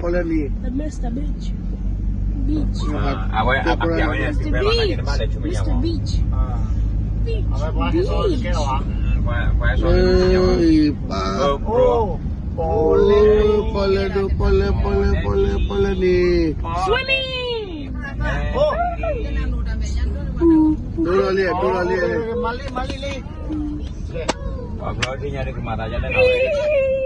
ပီၣ်လဲၣ်နံၤ, Mister Beach, Beach, အဝဲ Mister Beach, Beach, Beach, Beach, ပီၣ်လဲၣ်ဒိၣ် ပီၣ်လဲၣ် ပီၣ်လဲၣ် ပီၣ်လဲၣ် ပီၣ်လဲၣ် ပီၣ်လဲၣ်နံၤ, Swimming, ဒိၣ်လီၤလံ ဒိၣ်လီၤလံ, မၤလံ မၤလံလံ, ပှၤဘျီဒ်ညါဒ်ကမၤသးဒ်လဲၣ်နီၤ,